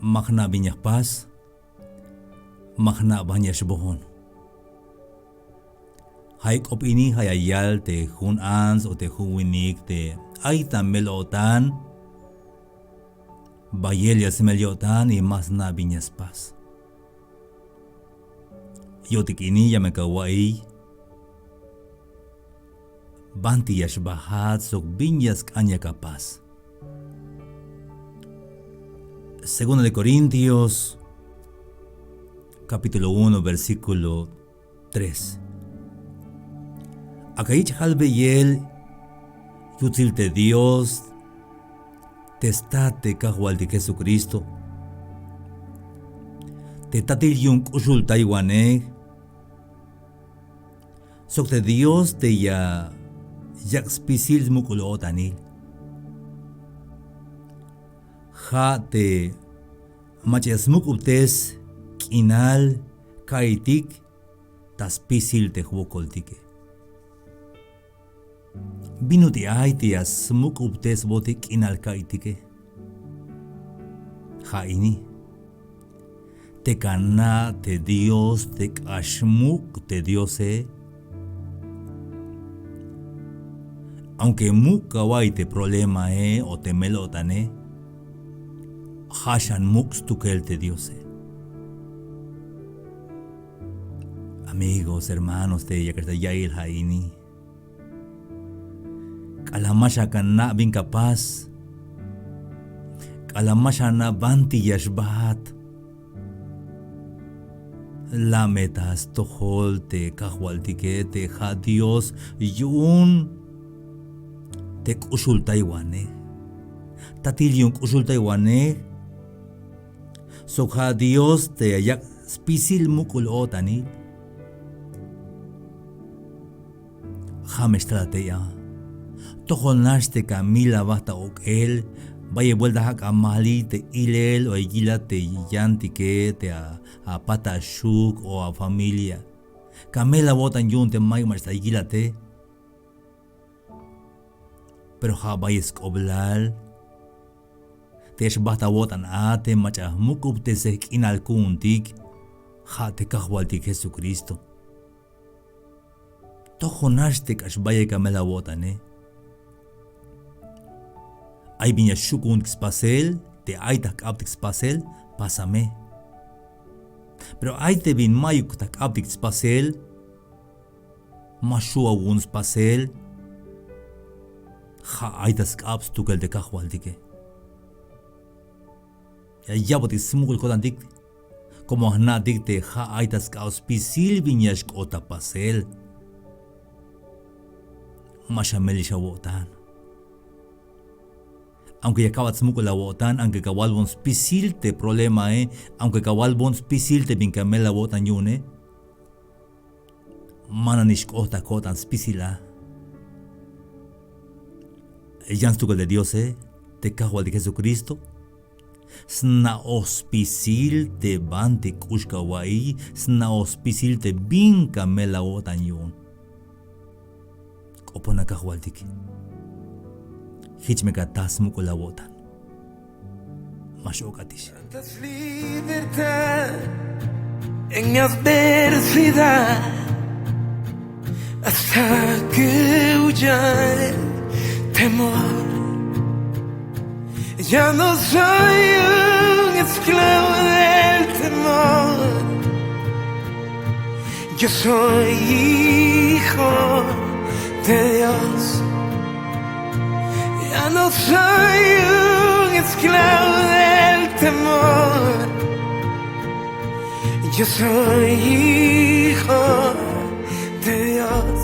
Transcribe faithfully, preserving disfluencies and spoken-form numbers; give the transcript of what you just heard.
Ma jna' bin ya jpas, ma jna' ban ya xboon. Ja' e k'op ini ja' ya yal te jun ants o te jun winik te ay ta mel-o'tan, bayel ya smel yo'tan y ma sna' bin ya spas. Yo'tik ini ya me kawa'iy banti ya xbajat sok bin ya sk'an yak apas. Segunda de Corintios, capítulo uno, versículo tres. Ak'a yich' jalbeyel yutsil te Dios, te stat te Kajwaltik Jesucristo, te tatil yu'un k'uxultaywanej, sok te Dios te ya yak' spisil smuk'ul-o'tanil. Ja' te mach'a ya smuk'ubtes k'inal ka'iytik ta spisil te jwokoltike. ¿Bin ut'il ay te ya smuk'ubtesbotik k'inal ka'iytike? Ja' ini. Te kana' te Dios te k'ax muk' te Diose. Aunque muk' kawa'iy te problemae o te mel-o'tane, ja' xan muk' stukel te Diose. Amigos, hermanos, te yakat ta ya'iyel ja' ini. K'alal ma xana' bin kapas. K'alal ma xana' banti ya xbajat. La' me ta stojol te Kajwaltike te ja' Dios yu'un te k'uxultaywanej. Tatil yu'un k'uxultaywanej. Sok ja' Dios te ya yak' spisil muk'ul-o'tanil. Ja' me xtal a tey a. Tojol nax te kamil aba ta ok'el, bayel buelta ja' kamaliy te ilel o yilat te yantike te a, apat a xuk o a familia. Kamel awo'tan yu'un te mayuk mach'a ta yilate. Pero ja' bayel sk'oblal te ya xbajt awo'tan a te mach'a muk'ubtesej k'inal ku'untik, ja' te Kajwaltik Jesucristo. Tojol nax te k'ax bayel kamel awo'tane. Ay bin ya xju' ku'untik spasel, te ay ta jk'abtik spasel, pasa me. Pero ay te bin mayuk ta jk'abtik spasel, ma xju' awu'un spasel, ja' ay ta sk'ab stukel te Kajwaltike. Ya ya'botik smuk'ul ko'tantik, como jna'tik te ja' ay ta sk'ab spisil bin ya xk'ot ta pasel. Ma xamelix awo'tan. Aunque ya ka'bat smuk'ul awo'tan, aunque kawalbon spisil te problemae, aunque kawalbon spisil te bin kamel awo'tan yu'une, ma nanix k'ot ta ko'tan spisil a. Yan stukel te Diose, te Kajwaltik Jesucristo, sna'oj spisil te banti k'ux kawa'iy, sna'oj spisil te bin kamel awo'tan yu'un. K'opona Kajwaltik. Jich me ka ta smuk'ul awo'tan. Ma x-ok'atix. Libertad en adversidad, hasta que huya el temor. Ya no soy un esclavo del temor. Yo soy hijo de Dios. Ya no soy un esclavo del temor. Yo soy hijo de Dios.